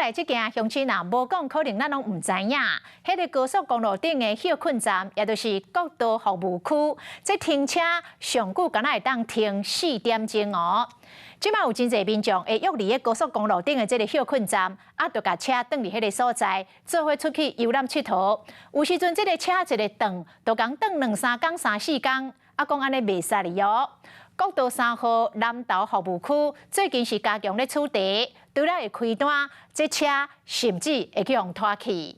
來這件鄉親若無講，可能咱攏毋知影。彼個高速公路頂的歇睏站，也就是國道服務區，這停車上久敢若會當停四點鐘哦。這馬有真濟民眾會約佇个高速公路頂的這个歇睏站，啊，就共車轉佇彼个所在，做伙出去遊覽𨑨迌。有時陣這个車一个轉，就共轉兩三工、三四工，啊，講按呢袂使哩哦。國道3號南投服務區最近是加強咧取締，除了會開單，這車甚至會去予拖去。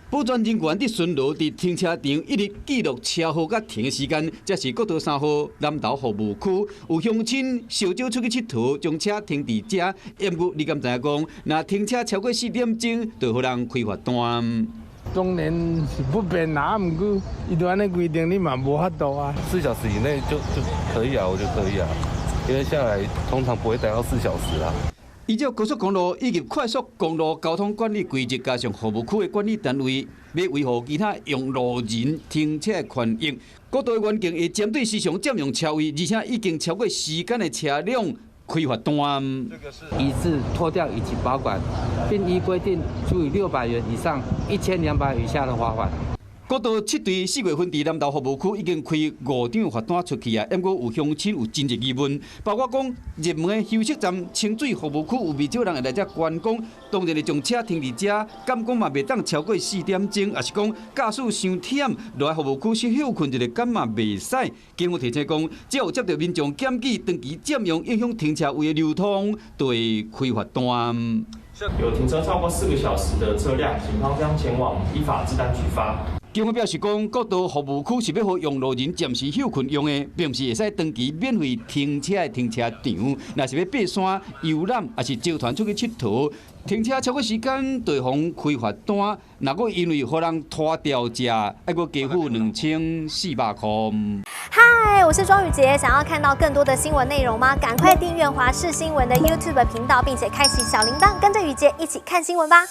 保全人員佇巡邏佇停車場，一直記錄車號佮停的時間。這是國道三號南投服務區，有鄉親小酒出去𨑨迌，將車停佇遮。毋過你敢知影講，若停車超過四點鐘，就予人開罰單。當然是不便啦，毋過伊都按呢規定，你嘛無法度啊。4小時以內就可以啊，我覺得可以啊，因為下來通常不會待到四小時啦。依照高速公路以及快速公路交通管理規則，加上服務區的管理單位，欲維護其他用路人停車的權益，國道的員警會針對時常佔用車位，而且已經超過時間的車輛開罰單。移置、拖吊以及保管，並依規定處以600元以上1200以下的罰款。國道七隊4月份佇南投服務區已經開五張罰單出去啊，毋過有鄉親有真濟疑問，包括講熱門的休息站清水服務區有袂少人會來遮觀光，當然會將車停佇遮，敢講嘛袂當超過四點鐘，抑是講駕駛傷忝，落來服務區歇睏一下，敢嘛袂使？警方提醒講，只要有接到民眾檢舉長期佔用影響停車位的流通，就會開罰單。有停車超過4個小時的車輛，警方將前往依法治單舉發。警方表示講，國道服務區是欲予用路人暫時歇睏用的，並毋是會使長期免費停車的停車場。若是欲爬山、遊覽，抑是招團出去𨑨迌，停車超過時間就會予開罰單。若閣因為予人拖吊者，愛閣加付2400塊。嗨，我是莊宇傑，想要看到更多的新聞內容嗎？趕快訂閱華視新聞的 YouTube 頻道，並且開啟小鈴鐺，跟着宇傑一起看新聞吧。